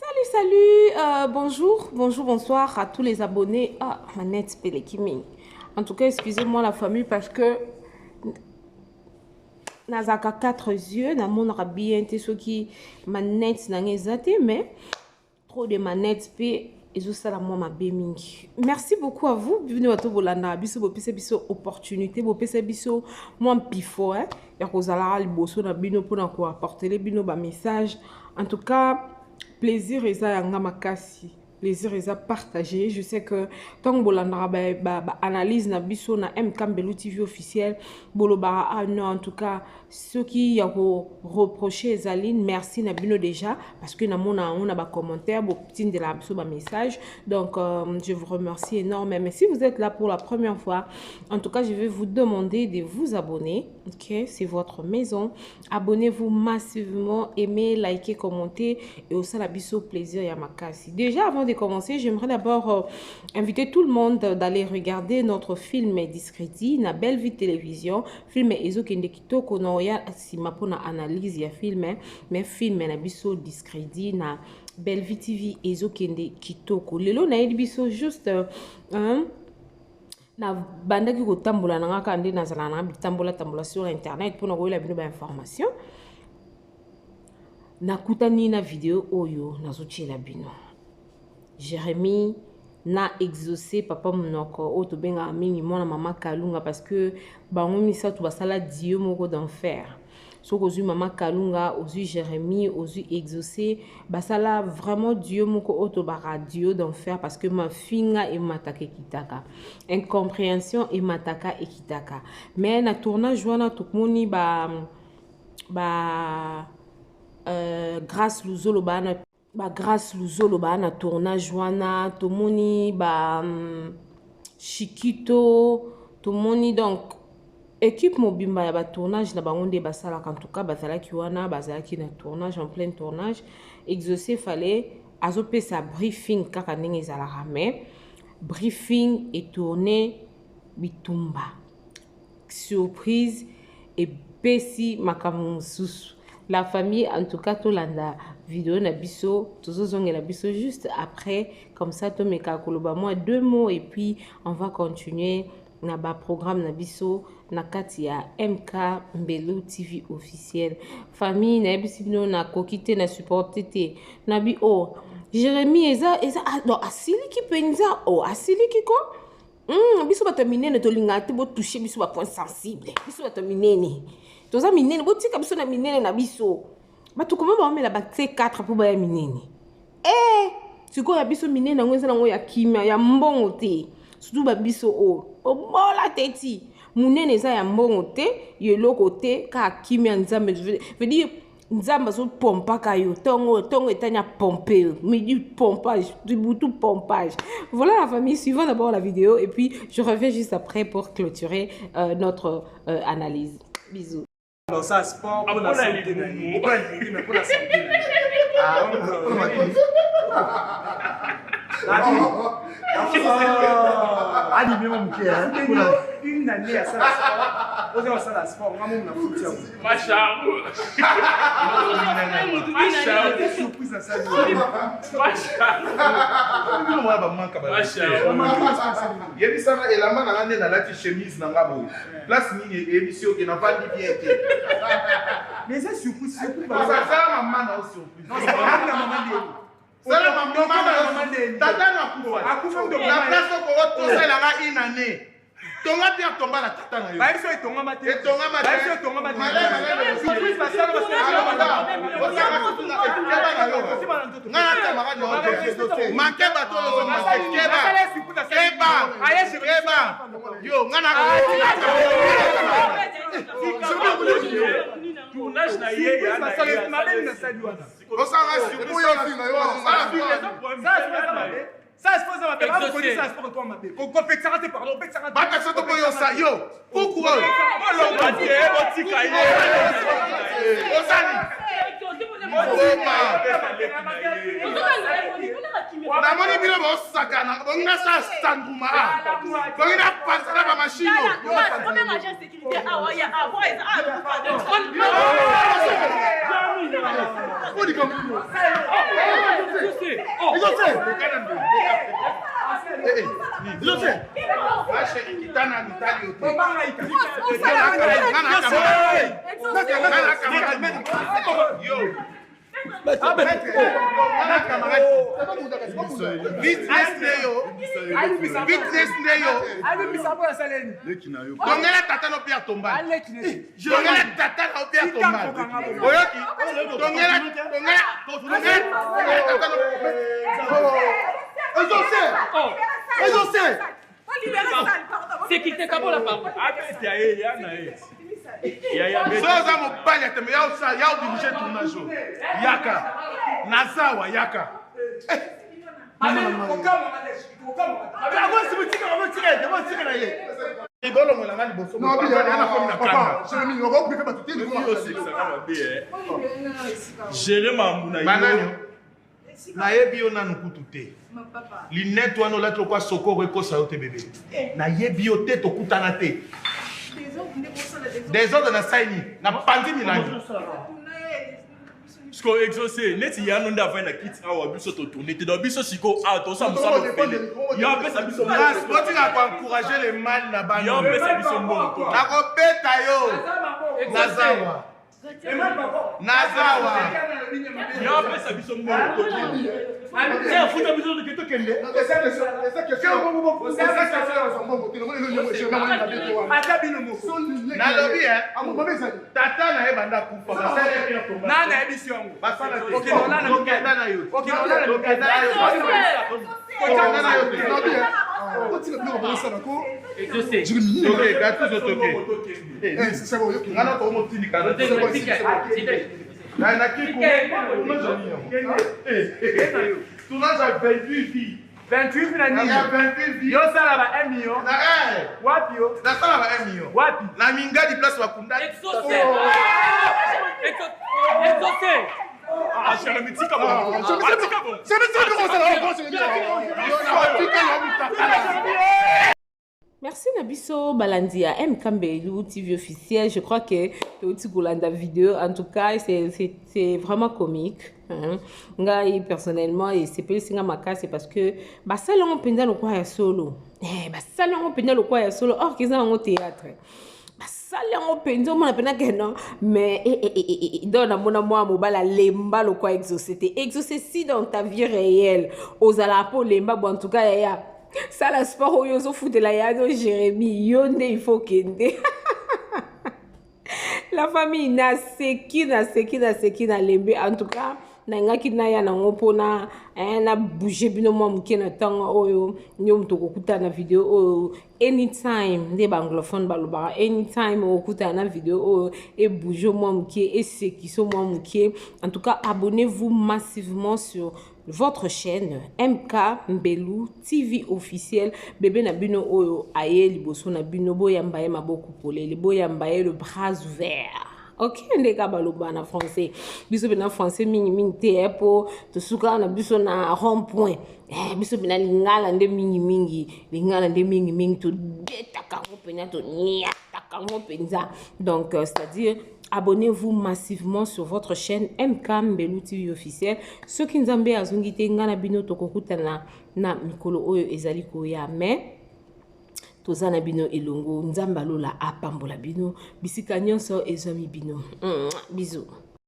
Salut, salut, bonjour, bonjour, bonsoir à tous les abonnés. Ah, Manette Pelekimi. En tout cas, excusez-moi la famille parce que nazaka quatre yeux, namonaka bien te soki manette na nga eza te, mais trop de manette mpe ezosala mwa mabe mingi. Merci beaucoup à vous bino bato bolandaka biso, bopesa biso opportunité, bopesa biso mwa mpifo, hein, ya kozalaka liboso na bino mpona koapporter bino bamessage. En tout cas, plaisir eza yanga makasi, plaisir eza partagé. Je sais que ntango bolandaka baanalyse ba na biso na MK Mbelu TV officiel, bolobaka: "Ah non, en tout cas, soki ya koreproche ezali." Merci na bino déjà parce que namona yango na bacommentaire, botindela biso bamessage. Donc je vous remercie énormément. Mais si vous êtes là pour la première fois, en tout cas, je vais vous demander de vous abonner. Ok, c'est votre maison, abonnez-vous massivement, aimez, likez, commentez et osala biso plaisir ya makasi. Déjà, avant de commencer, j'aimerais d'abord inviter tout le monde d'aller regarder notre film Discrédit na Belle Vie Télévision. Film ezokende kitoko. Na oya nsima mpona analyse ya film, mais film na biso Discrédit na Belle Vie TV ezokende kitoko. Lelo nayebi biso juste hein, nabandaki kotambola na nga kaka nde nazala na bitambola tambola sur internet mpona koyela bino bainformation. Nakutani na video oyo nazotiela bino, Jérémie na Exaucé, papa monoko oyo tobengaka mingi mwana mama Kalunga, parce que bango misato basala duo moko d'enfer. Soki ozwi mama Kalunga, ozwi Jérémie, ozwi Exaucé, basala vraiment duo moko oyo tobaka duo d'enfer, parce que mafinga emataka ekitaka, incompréhension emataka ekitaka. Mais na tournage wana tokomoni ba Grâce Luzolo baa na bagrâce Luzolo baa na tournage wana, tomoni ba Shikito, tomoni donc équipe mobimba ya batournage na bango nde basalaka. En tout cas, bazalaki wana, bazalaki na tournage, en plein tournage. Exaucé fallait azopesa briefing kaka ndenge ezalaka, mais briefing etourne bitumba, surprise epesi makambo mosusu. La famille, en tout cas, tolanda video na biso, tozozongela biso juste après. Comme ça tomeka koloba mwa deux mots et puis on va continuer na baprogramme na biso na kati ya MK Mbelu TV officiel. Famille, nayebisi bino, nakoki te na supporte te. Nabi o oh, Jérémie eza ah, non, asiliki mpenza o oh, asiliki ko biso bato ya minene tolingaka te botouche biso bapoint sensible. Biso bato ya minene, toza minene, botika biso na minene na biso. Bato koma baomela ba C4 mpo baya minene. E sikoyo ya biso minene yango eza nango ya kimia, ya mbongo te. Surtout babiso oyo obola te, ti monene eza ya mbongo te, ya eloko te, kaka kimia. Nzambe veut dire Nzambe azopompaka yo ntongo ntongo, etani apompe yo, midi pompage, butu pompage. Voilà la famille, suivons d'abord la vidéo et puis je reviens juste après pour clôturer notre analyse. Bisous. Alors ça, sport pour la santé na ye, pour la mais pour la santé na ye. Ah, Donc, alime moke. Une année asala sport, oza kosala sport, nga momu na futi yango. Macharou. Surprise asali. Bino mwana bamanka. Yebisanga, elamba na nga nde nalati, chemise na nga boye, place nini eyebisi oke navandi bien te? Mais eza surprise, surprise. Sala mama na yo surprise. Na mama ndeni? Sala mama na yo, tata na akufa. Kufa na place oko tosalelanga une année, tonga mpe atomba na tata na yo. Bayebi so etongama te. Etongama te. Bayebi so etongama te. Surprise basala. Nga natamaka manke bato oyo, keba, keba, keba yo, nga na Tournage na ye. Osanga surprise. Ça se mabe, bakolisa sport to mabe, kopekisaka te, pardon, opekisaka. Bapekisa to boyosa yo kuku oyo. Bolonga te, botika ye. Osali oma, namoni bino bosakana, bongi nasala sanguma, bongi napanza na bamashine. Combien agent sécurité awa ya awa eza? Vitesse nde yo tongela tata no Pierre Tombale, tongela tata na Pierre Tombale, oyoki? Tongela, tongela, tongela tata no. Exaucé, Exaucé. Sécurité kabola, pardon. Abeta ye, ya na ye. So oza mobali ya tembe, ya osala, ya odirige tournage oyo, yaka nazawa, yaka. Bolongola nga liboso na kanda. Gere mambu na banani yo. Nayebi yo nanu kutu te. Linete wana olati lokwa sokoro ekosa yo te, bebe. Nayebi yo te, tokutana te. Désordre na saini na panzi milangi. Siko Exaucé, neti yano nde avandi na kiti awa, biso totourne te. Donc biso sikoyo awa tosala mosala ofele, yo apesa biso. Botika koencourage le mal na bana. Yo apesa biso mbongo. Nakobeta yo. Nazawa, nazawa. Yo apesa biso mbongo. Futa biso tokende. Nalobi tata na ye banda kufa. Nani ayebisi yango? Tokenda na yo, tokenda na yo, tokenda na yo te. Toke gatuzo, toke ngana tokomotindika na kiku tournage ya 28 vies. 28 na nini? Ya 28 vies. Yosala ba 1 million wapi yo? Nasala ba 1 million. Wapi? Na Mingadi, place bakunda. Exaucé, Exaucé. Ah, Jérémy, tika bongo, tika bongo. Tika yo mutakala. Merci na biso balandi ya MK Mbelu TV officiel. Je crois que touti kolanda vidéo. En tout cas, c'est vraiment comique, hein. Ngai personnellement esepelisi nga makasi parce que basali yango mpenza lokwa ya solo. Eh, basali yango mpenza lokwa ya solo, or eza yango théâtre. Basali yango mpenza, omona mpenza ke non, mais eh, eh, eh, eh, donc namona mwa mobali alemba lokwa Exaucé te. Exaucé, si dans ta vie réelle ozalaka mpo olemba bo, en tout cas yaya, sala sport oyo ozofutela ya no Jérémi. Yo nde il faut kende. La famille, naseki, naseki, naseki, nalembi. En tout cas, nangaki naya nango mpona na bouge bino mwa moke na ntango oyo. Nyo moto okokutana na video oyo anytime, nde baanglophone balobaka anytime okokutana na video oyo, ebouge mwa moke, esekiso mwa moke. En tout cas, abonnez-vous massivement sur votre chaîne MK Mbelu TV officiel. Bébé na bino oyo aye liboso na bino, boyamba ye maboko polele, boyamba ye le bras ouvert. Ok, ndeka baloba na français, biso mpe na français mingimingi te, mpo tosukaka na biso na rond point. Biso mpe na lingala nde mingimingi, lingala nde mingimingi, tobetaka yango mpenza, toniataka yango mpenza. Donc c'est-à-dire, abonnez-vous massivement sur votre chaîne MK Mbelu TV officiel. Soki Nzambe azongi te, nga na bino tokokutana na mikolo oyo ezali koya, mais toza na bino elongo. Nzambe alola apambola bino bisika nyonso ezwami bino. Bisous.